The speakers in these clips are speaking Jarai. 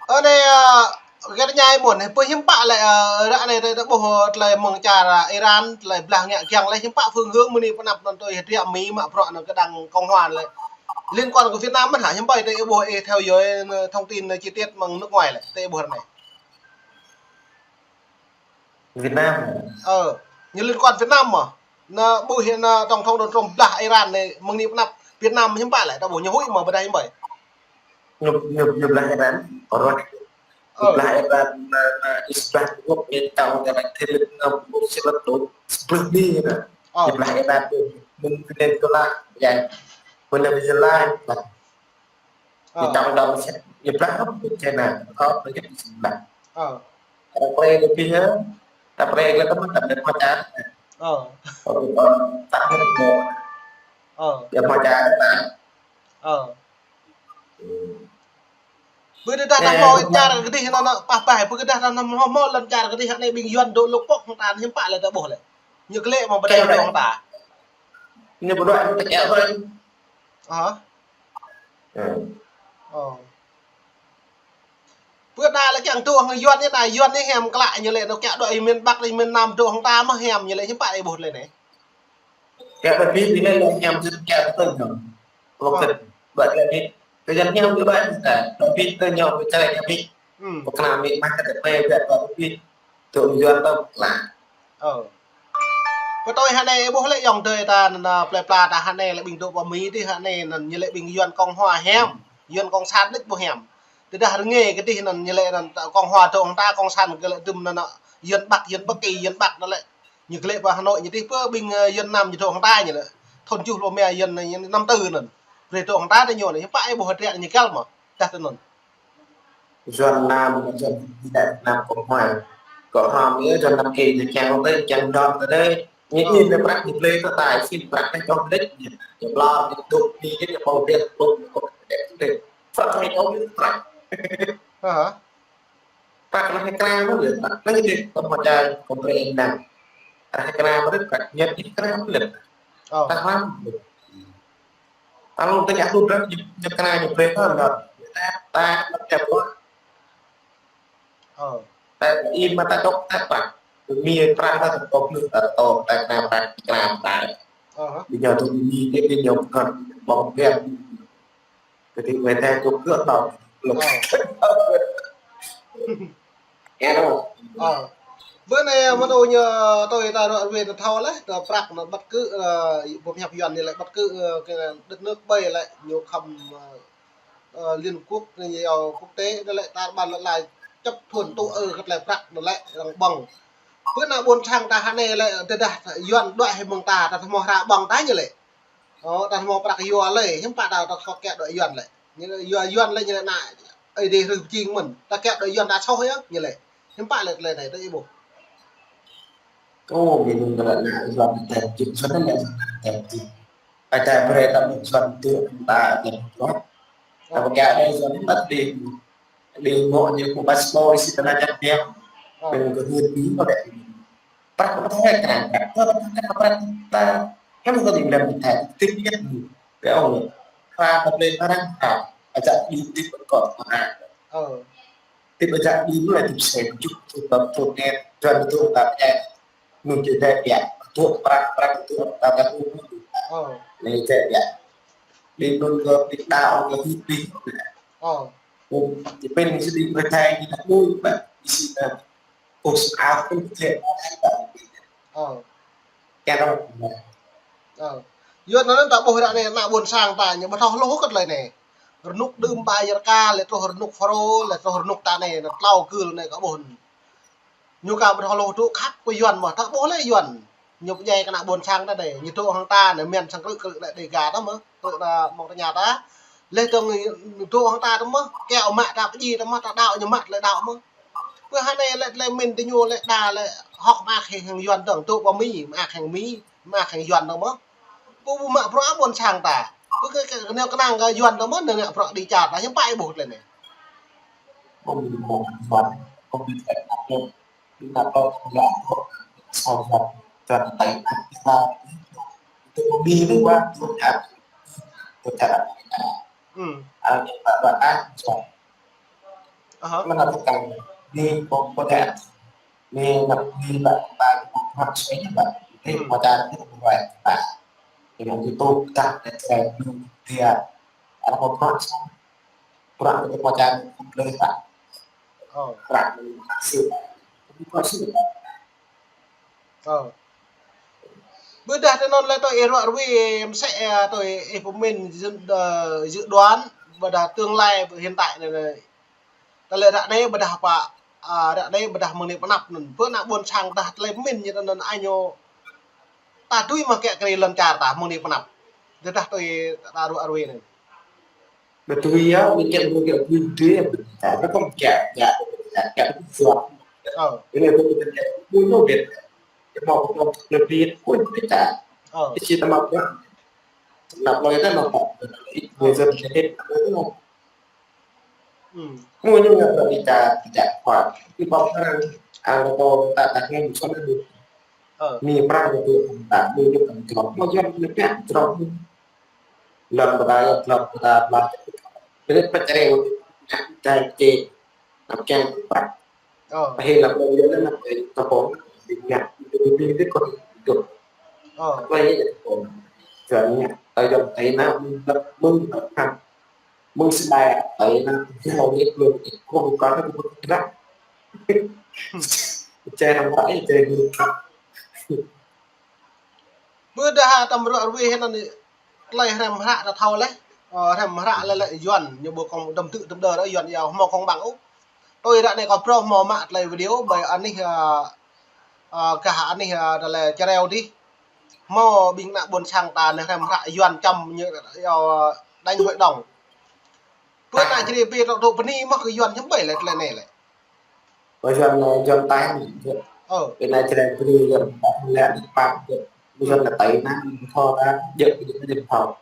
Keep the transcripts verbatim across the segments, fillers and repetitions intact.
Ơ anai, ơ, gĕt ñai ƀuôn, pơ hiư̆m pă lĕ, ơ, ră anai ta, ta ƀuh, ơ, tơlơi mơ̆ng čar, ơ, Iran, tơlơi blah ngă kiăng lĕ hiư̆m pă phương hướng mơ̆ng anai pơanăp anŭn tui hơdră Mi mă bruă anŭn kơ đang Cộng hòa lĕ. Liên quan kơ Việt Nam mơ̆n hă, hiư̆m pă ta ƀuh, ơ, theo dõi, ơ, thông tin, ơ, chi tiết mơ̆ng nước ngoài lĕ, ta ƀuh ră anai. Việt Nam. Ơ, ñu liên quan Việt Nam mơ̆. Anai ƀuh anai tổng thống Donald Trump blah Iran anai mơ̆ng anai pơanăp Việt Nam hiư̆m pă lĕ, ta ƀuh ñu huĭ mơ̆ ƀôdah hiư̆m pă. Ñu, ñu, ñu blah Iran, ơ. Ñu blah Iran, anai, anai, ñu blah Trung Quốc, ñu tao anai, anai, thế lực, anai, một triệu đô, sepuluh Mi anai. Ơ. Ñu blah Iran tu, mơ̆ng Venezuela, ya. Venezuela, ñu blah. Ơ. Ñu tao đơ̆m sĕt, ñu blah hŏm kơ China, hŏm kơ China. Ơ. Ta pre kơ pih, ta pre kơ tơmăn, ta pre kơ čar. Ơ. Ơ, ta pre kơ. Ơ. Ya, kơ čar ta. Ơ. Ƀu dah ta hmâo čar kơdih anŭn, anŭn, pah pah, ƀu dah ta hmâo, hmâo lŏn čar kơdih, anai ƀing Yuan dŏ lŏk pŏk hăng ta, hiư̆m pă lĕ ta ƀuh lĕ. Ñu klĕ mơ̆ ƀôdah dŏ hăng ta. Ñu ƀu dŏ ta kiăng ôh. Hă? Ơ. Ơ. Ƀôdah lĕ kiăng dŏ hăng Yuan anai, Yuan anai hiam klă ñu lĕ, anŭn kiăng dŏ miền Bắc, miền Nam dŏ hăng ta mơ̆ hiam ñu lĕ, hiư̆m pă ih ƀuh lĕ anai. Kiăng dŏ pih, pih lĕ lĕ hiam sĭt kiăng dŏ ñu. Ơ. Wơ̆t kơ, ƀă lĕ pih. Kơ Yuan ñu dŏ ƀă ta, dŏ pih kơ ñu, pih čar ñu pih. Hmm. Wơ̆t kơ anai Mi mă kơ ta pih, ƀă dŏ pih. Dŏ Yuan dŏ klă. Ơ. Pơtui hă anai ƀuh lĕ ayŏng adơi ta anŭn, plơi pla ta hă anai lĕ ƀing dŏ pơ Mi dih hă anai anŭn ñu lĕ ƀing Yuan Cộng hòa hiam, Yuan Cộng sản đôč ƀu hiam. Tơdah rơngai kơdih anŭn ñu lĕ anŭn ta Cộng hòa dŏ hăng ta Cộng sản kơ lĕ dŭm anŭn, anŭn Yuan Bắc, Yuan Bắc Kỳ, Yuan Bắc anŭn lĕ. Ñu kơ lĕ pơ Hà Nội ñu dih pơ ƀing, ơ, Yuan Nam ñu dŏ hăng ta ñu lĕ. Thun tơjuh pluh rơma Yuan ñu năm tư anŭn. Brơi dŏ hăng ta tơ ñu anŭn. Hiư̆m pă ih ƀuh hơdră ñu găl mơ̆. Dah tơ anŭn. Yuan Nam, Yuan Nam Cộng hòa. Cộng hòa ñu Yuan Nam kơ ñu kiăng tơ, kiăng đon tơ đơi. Ñu in tơ prăk ñu blơi tơ tai, sin prăk ñu čŏng đĕč ñu. Ñu blŏr, ñu dŏ, ñu, ñu pô đĕč, pô đĕč, pô đĕč. Prăk ñu čŏng đĕč prăk. Hă? Prăk anai kra mơ̆ lĕ, prăk anai dih, kơ mơ̆ čar, kơ brơi anai. Prăk kra mơ̆ lĕ, prăk ñĕt ñu kra mơ̆ lĕ. Ơ. Ta hmâo. Alŏ ta ñă tu drăp ñu, ñu kra ñu brơi kơ anŭn. Ta, ta, ta, ta, Ơ. Ta, ih mă ta dŏ ta pă. Mi prăk ta dŏ kơ ta dŏ ta kra prăk kra ta. Ơ hă. Ƀing ñu tu Mi, ƀing ñu pơkŏn ƀơ̆ng ƀiă. Kơ ti wai ta dŏ kơ ta. Ơ. Ơ. Bơ anai mơ̆ tui ñu, tui ta ră ruai ta thâo lĕ, ta prăk anŭn ƀăt kơ, ơ, pơhiăp Yuan anai lĕ ƀăt kơ, ơ, kơ đất nước ƀai lĕ ñu khŏm, ơ, Ơ, Liên Quốc, ñu yua quốc tế, anŭn lĕ ta ƀăn lĕ lai chấp thuận tŭ ư kơ tơlơi prăk anŭn lĕ arăng ƀơ̆ng. Bơ anai ƀôn sang ta hă anai lĕ, tơdah Yuan dŏ hĭ mơ̆ng ta, ta hmâo hra ƀơ̆ng ta ñu lĕ. Ơ, ta hmâo prăk yua lĕ, hiư̆m pă ta, ta khŏk kiăng dŏ Yuan lĕ. Ñu lĕ yua Yuan lĕ ñu lĕ anai, ih dih rơ̆ pơjing mơ̆n, ta kiăng dŏ Yuan ta soh yơh, ñu lĕ. Hiư̆m pă lĕ tơlơi anai, ta ih ƀuh. Ô, ƀing ñu lĕ anai Yuan ta jing, Yuan anai Yuan ta jing. Ƀôdah brơi ta ƀuh Yuan tŭ ta jing Yuan. Ta ƀu kiăng anai Yuan ta đĭ, đĭ mơ̆ ñu kơ passport isi tơnah čat biang. Ơ. Ƀing kơ hưn ƀing kơ đĕ. Prăk ta kra, prăk ta, prăk ta. Kơ ñu kơ đĭ lăm ta, tip yet ñu. Kơ ong. Kra ta brơi ta răng ta. Ajak đĭ tip kơ ta. Ơ. Tip ajak đĭ ñu lĕ tip sen, juk tip bam tip net, Yuan tip ta pơjai. Nung čê dai biă, tuh prăk, prăk tuh, ta ta tuh. Ơ. Nê dai biă. Đĭ nung kơ đĭ đao kơ hĭ đĭ. Ơ. Ơ, čê pên ñu sĭ đĭ Britian ñu ta lui, ƀă, ñu sĭ ta. Ơ, sĭ ăt pên čê. Ơ. Kơ rŏng. Ơ. Yua anŭn ta ƀuh ră anai ană ƀôn sang ta ñu ƀu thâo hluh kơ tơlơi anai. Rơnŭk đưm ƀai Jrka, lĕ truh rơnŭk Phrô, lĕ truh rơnŭk ta anai, anŭn tlâo kơ anai kơ ƀuh. Ñu ka ƀu thâo hluh dŏ khăp kơ Yuan mơ̆, ta ƀuh lĕ Yuan. Ñu pơdjai kơ ană ƀôn sang ta anai, ñu dŏ hăng ta anai, mian sang krư̆ krư̆ lĕ Dêga ta mơ̆, krư̆ ta mơ̆ng ta ña ta. Lĕ tơ̆ng ñu dŏ hăng ta ta mơ̆, kiăng mă ta pơdjai ta mơ̆, ta đaŏ ñu mă lĕ đaŏ mơ̆. Pơ hă anai lĕ, lĕ min tơ ñu lĕ đa lĕ hŏk mă hăng Yuan tơ̆ng, dŏ pơ Mi, mă hăng Mi, mă hăng Yuan ta mơ̆. Pô ƀu mă bruă ƀôn sang ta. Pô kơ, kơ, nao kơnang kơ Yuan ta mơ̆, nao ngă bruă đĭ čar ta, hiư̆m pă ih ƀuh tơlơi anai. Pô ƀu mă bruă, pô ƀu mă bruă, ƀu mă bruă, ƀu mă bruă, Yuan ta, Yuan ta, Yuan ta, Yuan ta, Yuan ta. Hmm. Ơ, ñu ƀă, ƀă, ă, Yuan. Aha. Mana tukang ni pokoknya ni nak ni bak bak bak sini bak ni. Hmm. Macam itu buat bak. Yang itu dah saya dia ada kontrak kurang itu macam boleh tak? Oh. Kurang sih. Itu sih. Ơ. Ƀôdah tơ anŭn lĕ tui ih ruă ruai msĕ, ơ, tui ih pơmĭn dự, ơ, dự đoán ƀôdah tương lai hiện tại anai, anai. Tơlơi ră anai ƀôdah pă, ơ, ră anai ƀôdah mơ̆ng anai pơ anăp anŭn. Pơ anăp ƀôn sang tah tơlơi pơmĭn ñu tơ anŭn añô. Ta tui mă kĕ kri lŏn čar ta mơ̆ng anai pơ anăp. Tơdah tui ta ruă ruai anai. Ƀu dưi yơh, ƀu dưi, ƀu dưi, ƀu dưi, ƀu dưi, ƀu dưi, ƀu dưi. Ơ. Ƀu dưi, ƀu dưi, ƀu dưi. Ơ. Ơ. Ơ. Ơ. Lŏn pơdai, lŏn pơdai, pơdai. Jadi pơčreng, dai kê, năp kiăng pơpă. Ơ. Pơhil lăp lŏn yơh năp kê, tơpŏng, ƀing ngă, ƀing ƀing ƀing kơ tơpŏng. Ơ. Pơhil tơpŏng. Juan ngă, tơjuan tơina, mơ̆ng lăp, mơ̆ng lăp hăng. Mơ̆ng sơdai, tơina, jao ngă lŏn, kơ ƀing kơ tơpŏng kơ. Čai hăng ră, čai hăng ră. Ƀôdah tơm ruă ruai hơnăn tơlơi hrăm hră ta thâo leh. Ơ, hrăm hră leh lĕ Yuan, ñu ƀu kông đăm tŭ đăm đơ ră Yuan yua hmâo kông ƀăng ôh. Tui ră anai kâo phrâo hmâo mă tơlơi video ƀơi anih, ơ, ơ, gah anih, ơ, tơlơi čơreo dih. Hmâo ƀing ană ƀôn sang ta anai hrăm hră Yuan čăm ñu, ơ, đánh hội đồng. Pơ anai čri pi tŏ tŏ pơni mơ̆ kơ Yuan čăm ƀai lĕ tơlơi anai lĕ. Ơ, Yuan, ơ, Yuan tai ni. Ơ. Pơ anai čri pơni Yuan tai lĕ ni pap. Yuan lĕ tai na, thâo ta, jơ̆ pơni jơ̆ thâo.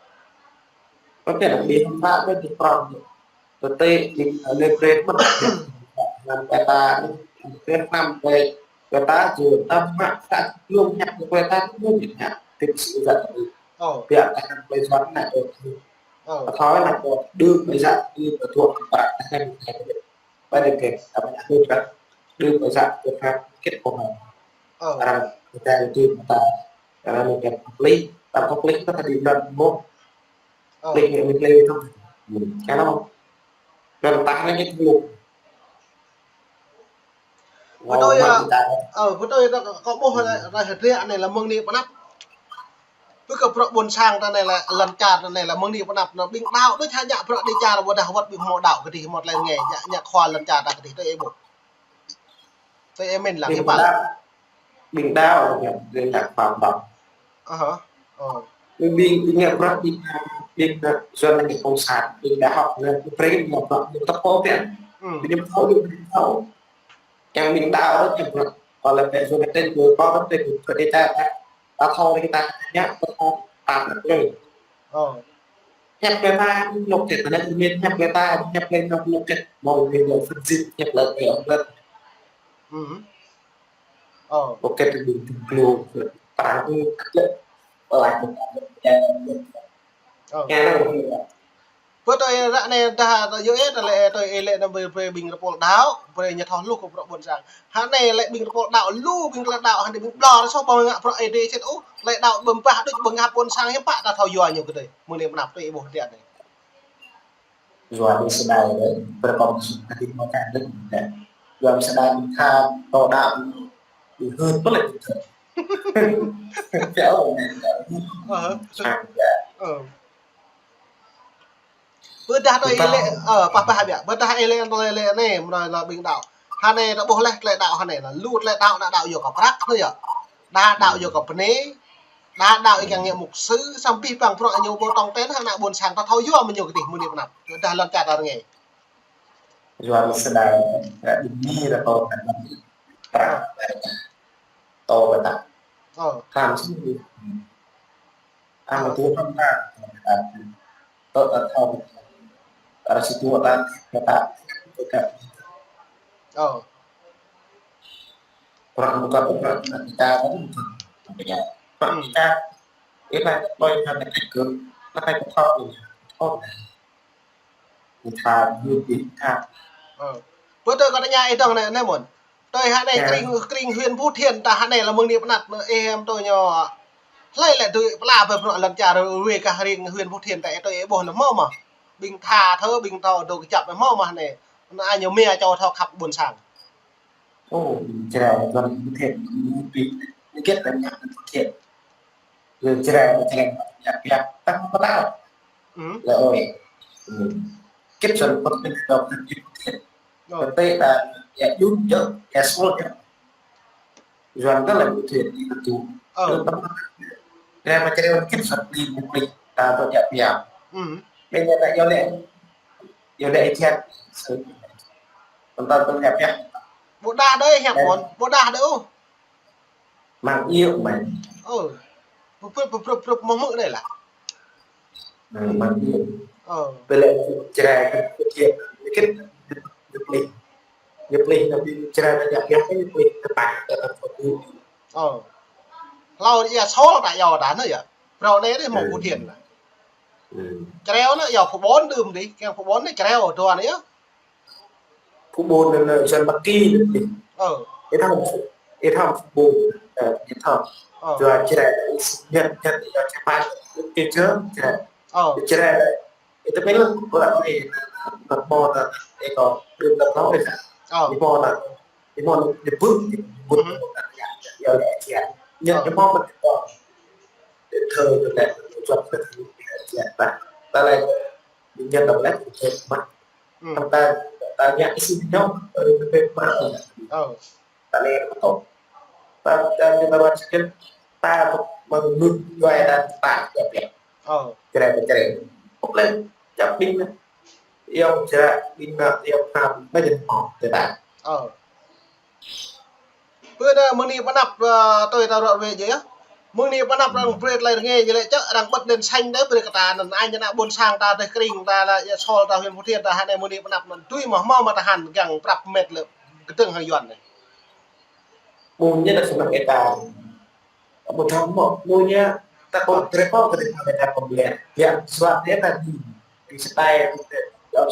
Pơ anai ƀing ta pơ di prong. Tơtê di, ơ, lĕ pret mơ̆. Năm peta, pret năm pret. Peta ju tam mă, ta lông nhăk, peta lông nhăk. Tip si jăk. Ơ. Biă ta năm pret Yuan na, ơ. Ơ. Thâo na, ơ, đư pret jăk, đư pret thuăk, pret ta năm pret. Ƀơi anai kĕ, ta ƀơi anai kĕ, đưm ƀơi sa, kĕ, kĕ, kĕt kông hăng. Ơ. Arăng, kĕ, kĕ, kĕ, ta, arăng, kĕ, kĕ, pơplih, ta pơplih, ta tơdi lŏn mơ̆. Ơ. Plih, kĕ, plih, kĕ, kĕ, kĕ, kĕ, kĕ, kĕ, kĕ, kĕ, kĕ, kĕ, kĕ, kĕ, kĕ, kĕ, kĕ, kĕ, kĕ, kơ, kơ ƀuh, rai, rai, hơdră anai lĕ mơ̆ng anai pơ anăp. Pơ kơ bruă ƀôn sang ta anai lĕ, lŏn čar ta anai lĕ mơ̆ng anai pơ anăp, anŭn ƀing đaŏ đôč hă ñă bruă dêh čar ƀôdah wơ̆t ƀing hmâo đaŏ kơdih hmâo tơlơi rơngai, ñă, ñă khua lŏn čar ta kơdih tui ih ƀuh. Tui ih mĭn lăng, ƀing ih păl. Đaŏ, ƀing đaŏ, ƀing đaŏ, ƀing đaŏ khua ƀaŏ. Aha. Ơ. Ƀing, ƀing, ƀing ñă bruă ƀing, ƀing, ƀing Yuan anai kông sản, ƀing đaŏ hŏk, ƀing pring, ƀing bruă, ƀing tơpô ƀing. Hmm. Ƀing thâo, ƀing thâo. Yang ƀing đaŏ ră ñu bruă. Kơ lĕ pĕ Yuan tĕn kơ kơ tĕn kơ kơ dêh čar ta. Ta thâo lĕ ta ñă ta thâo ta lĕ. Ơ. Ñă plei ta lŏk kĕt, ta ñă mĭn ñă plei ta, ñă plei ta lŏk kĕt. Mơ̆ mĭn lŏk phân tích ñă plei ta lŏk kĕt. Hmm. Ơ. Lŏk kĕt ƀing tŭ glô, ta ƀu kĕt. Ơ. Ơ. Ñă lŏk. Pơ tui ră anai dah tui yua ih tơlơi tui ih lĕ anŭn brơi, brơi ƀing rơpôl đaŏ, brơi ñu thâo hluh kơ bruă ƀôn sang. Hă anai lĕ ƀing rơpôl đaŏ lu, ƀing tơlơi đaŏ hă anai ƀing ƀlŏr soh ƀơ̆ng ngă bruă ih dêh sĭt ôh, tơlơi đaŏ ƀơ̆ng bah đôč ƀơ̆ng hăp ƀôn sang hiư̆m pă ta thâo yua ñu kơdih. Mơ̆ng anai pơ anăp tui ih ƀuh tơlơi anai. Yua ƀing sơdai lĕ, brơi kông sŭt hơdip mơ̆ kơ anai. Yua ƀing sơdai ƀing tha, tơlơi đaŏ, ƀing hưt pơlĕ ƀing tha. Pia ôh, anai, anai. Ơ. Ơ. Ƀôdah tui ih lĕ, ơ, pah pah biă. Ƀôdah ih lĕ tơlơi lĕ anai, mơnuih lĕ ƀing đaŏ. Hă anai ta ƀuh leh tơlơi đaŏ hă anai, lu tơlơi đaŏ ană đaŏ yua kơ prăk tui yơh. Đa đaŏ yua kơ bơnai. Đa đaŏ ih kiăng ngă mục sư, samơ̆ pih păng bruă ñu ƀu tong ten hă ană ƀôn sang ta thâo yua mơ̆ ñu kơdih mơ̆ng anai pơ anăp. Ƀôdah lŏn čar ta rơngai. Yua ƀing sơdai, ră ƀing ni ră kơ prăk. Prăk. Tơ ƀôdah. Ơ. Khăm sĭt. Ơ. Ama tu hăm ta. Tơ ta thâo. Arăng sĭt tu ta, ta, ta, ta. Ơ. Prăk mơ̆ng kơ prăk, ta, ta, ta. Prăk ta. Ih ta, ƀơi ta, ta, ta, ta, ta, ta, ta. Ơ. Bơ tui kâo tơña ih dơ̆ng anai, anai mơ̆n. Tui hă anai, kring, kring huyện Phú Thiện ta hă anai lĕ mơ̆ng anai pơanăp, ih em tui ñu. Hlơi lĕ tui pla bơ bruă lŏn čar ruai kơ kring huyện Phú Thiện ta tui ih ƀuh anai hmâo mơ̆. Ƀing tha thơ, ƀing thâo dŏ kơjăp hmâo mơ̆ anai. Anai ñu mia čô thâo khăp ƀôn sang. Ơ, Jrai, Jrai Phú Thiện, ƀing, ƀing Phú Thiện. Jrai, Jrai, Jrai, Jrai, tăng pơtao. Lĕ ơi. Kit sân pơk pin dŏ kơ Phú Thiện. Kơtê ta, ya jun jơ, ya sol jơ. Yuan ta lĕ Phú Thiện, ih kơ tu. Jrai mă Jrai kit sân pin, pin, ta dŏ ya piam. Ƀing ta yua lĕ. Yua lĕ ih thiăt. Tơdah ta ya piam. Ƀu đah đơi hiăp mơ̆n, ƀu đah đơi ôh. Mang iu mơ̆n. Ơ. Pơprŭp, pơprŭp, pơprŭp mơ̆ng mơ̆ anai lah. Mang iu. Ơ. Bơ lĕ Jrai kơ Phú Thiện, ñu kit, ñu plih. Ñu plih, ñu plih, Jrai ñu plih, ñu plih, ñu plih, ñu plih. Ơ. Hlâo ya sol ta yua ta anai ya. Phrâo anai dih mơ̆ng Phú Thiện lah. Jrai anai ya Phú Bon đưm dih, kiăng Phú Bon anai Jrai dua anai ya. Phú Bon anai, anai, Yuan Bắc Kỳ anai. Ơ. Ih thâo, ih thâo Phú Bon, ơ, ih thâo. Ơ. Jua Jrai, ih sĭt ñăt, ñăt, ih Jrai, Jrai. Ơ. Jrai, ih tơ pơlăng, pơlăng anai, anai, mơ̆ anai, ih kâo, đưm đăp hlâo ih. Ơ. Ih mơ̆ anai, ih mơ̆ anai, ih bưp, ih bưp, ya, ya, ya, ya. Ñăt, ih mơ̆ anai, ih kâo. Ih thơ, ih lĕ, ih Jrai, ih thơ, ih Jrai, ta. Ta lĕ, ih ñăt đăp lĕ, ih thơ, mă. Ơ. Ta, ta ngă ih sĭt ñăt, ơ, ih pơmă. Ơ. Ta lĕ kơ tŏ. Ta, ta, ta wăt sĭt, ta tŏ mơ̆ng mơ̆ng yua ta, ta, ya, ya. Ơ. Jrai, Jrai. Ƀu lĕ, čăp ƀing anai. Yua Jrai, ƀing anai, yua tham, mă jing hmâo, ta. Ơ. Bơ anai mơ̆ng anai pơanăp, ơ, tui ta ruai wơ̆t yơh. Mơ̆ng anai pơanăp arăng brơi tơlơi rơngai, ñu lĕ čơ̆ arăng bật đèn xanh đơi brơi kơ ta anŭn anai ană ƀôn sang ta tơ kring ta lĕ ya sol ta huyện Phú Thiện ta hă anai mơ̆ng anai pơanăp anŭn tui mơ̆ hmâo mơ̆ ta hăn kiăng prăp met lĕ kơdơ̆ng hăng Yuan anai. Mơ̆ng anai ta sơmă kơ ta. Ƀu thâo mơ̆, mơ̆ng anai ta kơ drơi kơ drơi kơ ta pơmlĕ. Ya, suat anai ta di, di setai, di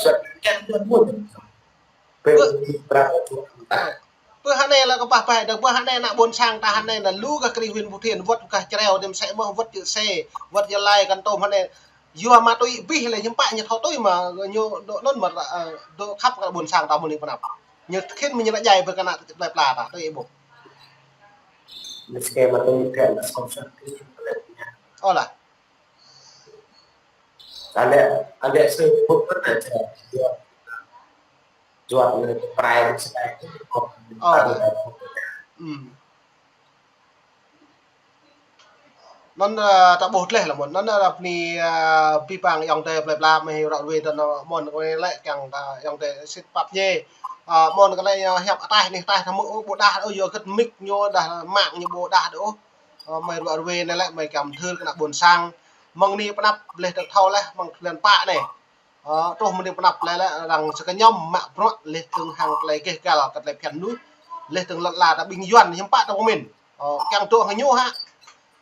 suat, kan Yuan mơ̆n. Bơ, bơ hă anai lĕ kơpah pơhaih, đah bơ hă anai ană ƀôn sang ta hă anai anŭn lu gah kring huyện Phú Thiện, wơ̆t gah Jrai, đêm sĕ mơ̆, wơ̆t Čư̆ Sê, wơ̆t Gia Lai, Kon Tum hă anai. Yua mă tui abih lĕ hiư̆m pă ñu thâo tui mă, ñu dŏ anŭn mă, ơ, dŏ khăp kơ ƀôn sang ta mơ̆ng anai pơanăp. Ñu khĭn mơ̆ ñu lăi jai bơ kơ ană plơi pla ta, tui ih ƀuh. Ơ lah. Alĕ, alĕ sơ ƀuh pơ anai čơ, yua, yua anai prai sơdai. Ơ. Anŭn, ơ, ta ƀuh tleh lah mơ̆n. Anŭn, ơ, bơni, ơ, abih bang ayŏng adơi plơi pla mơ̆ng ruai wơ̆t tơ anŭn mơ̆n kơ lĕ kiăng ta ayŏng adơi sĭt pap ñe. Ơ, mơ̆n kơ lĕ, ơ, hiăp ataih anai ataih ta mơ̆ ƀu đah ôh, yua kơ mic ñu đah, mạng ñu ƀu đah đôč. Ơ, mơ̆ng ruai wơ̆t anai lĕ mơ̆ng kiăng thâo kơ ană ƀôn sang. Mơ̆ng anai pơanăp lĕ ta thâo lĕ mơ̆ng blan pă anai. Ơ, truh mơ̆ng anai pơanăp lĕ lĕ arăng sơkơñăm mă bruă lĕ tơ̆ng hăng tơlơi gêh gal kơ tơlơi phiăn mơnuih. Lĕ tơ̆ng lŏn ala ta ƀing Yuan hiư̆m pă ta pơmĭn. Ơ, kiăng dŏ hăng ñu hă.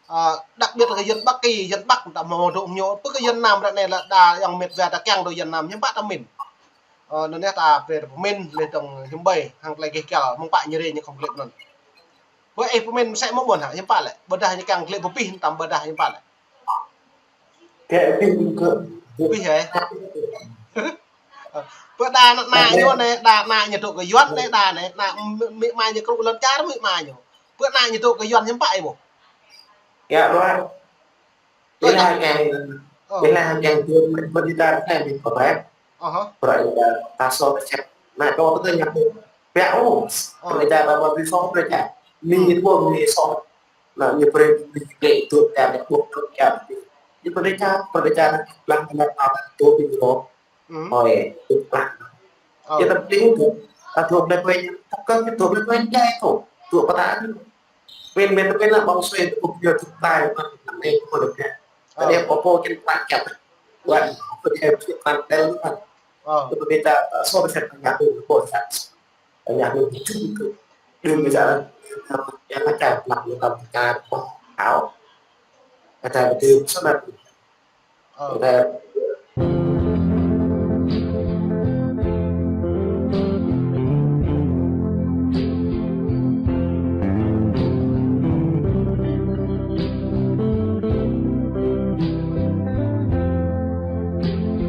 Ơ, đặc biệt là Yuan Bắc Kỳ, Yuan Bắc ta mơ̆ dŏ hăng ñu. Bơ kơ Yuan Nam ră anai lĕ đa ayŏng met wa ta kiăng dŏ Yuan Nam hiư̆m pă ta pơmĭn. Ơ, anŭn yơh ta brơi pơmĭn lĕ tơ̆ng hiư̆m ƀai hăng tơlơi gêh gal mơ̆ng pă ñu rai ñu khŏm glĕ anŭn. Bơ ih pơmĭn mơsĕ mơ̆ mơ̆n hă, hiư̆m pă lĕ. Ƀôdah ñu kiăng glĕ pơpih tăm ƀôdah hiư̆m pă lĕ. Kơ pih kơ. Pih hă? Bơ đa ană ñu anai, đa ană ñu dŏ kơ Yuan anai, đa anai, ană amĭ ama ñu kru lŏn čar amĭ ama ñu. Bơ ană ñu dŏ kơ Yuan hiư̆m pă ih ƀuh. Ya, ƀuh. Ƀiălah kiăng, ƀiălah kiăng tuh mơ̆n ƀiădah anai ƀing kơ ƀai. Ƀiădah ta sô ta čep. Anai kơ tơña kơ. Pia ôh. Ƀiădah ta ƀu ƀu sô ƀiădah. Mĭ ƀu mĭ sô. Anai ñu brơi mĭ kơ tŭ ta ƀu tŭ ta. Ñu ƀiădah, ƀiădah blang blang ta tŭ ƀing rô. Ôi, tŭ blang. Ơ. Ya ta ƀing tŭ. Ta tŭ ƀlĕ ƀlĕ. Ta kơ tŭ ƀlĕ ƀlĕ jai tŭ. Tŭ pơtă. Pin met pin lah bang sui tŭ pia tŭ tai mă anai kơ ƀlĕ. Ơ. Tơdah pô pô kơ pơtă. Wan, pơtă pơtă tel mă. Ơ. Tŭ pia ta sô ta sat ta tŭ pô sat. Tơña ñu ƀu čŭ kơ. Đưm mơ̆ čar, yang čar plak ñu tam čar pơh ao. Kơ ta ƀu tŭ sơnat. Ơ. Kơ ta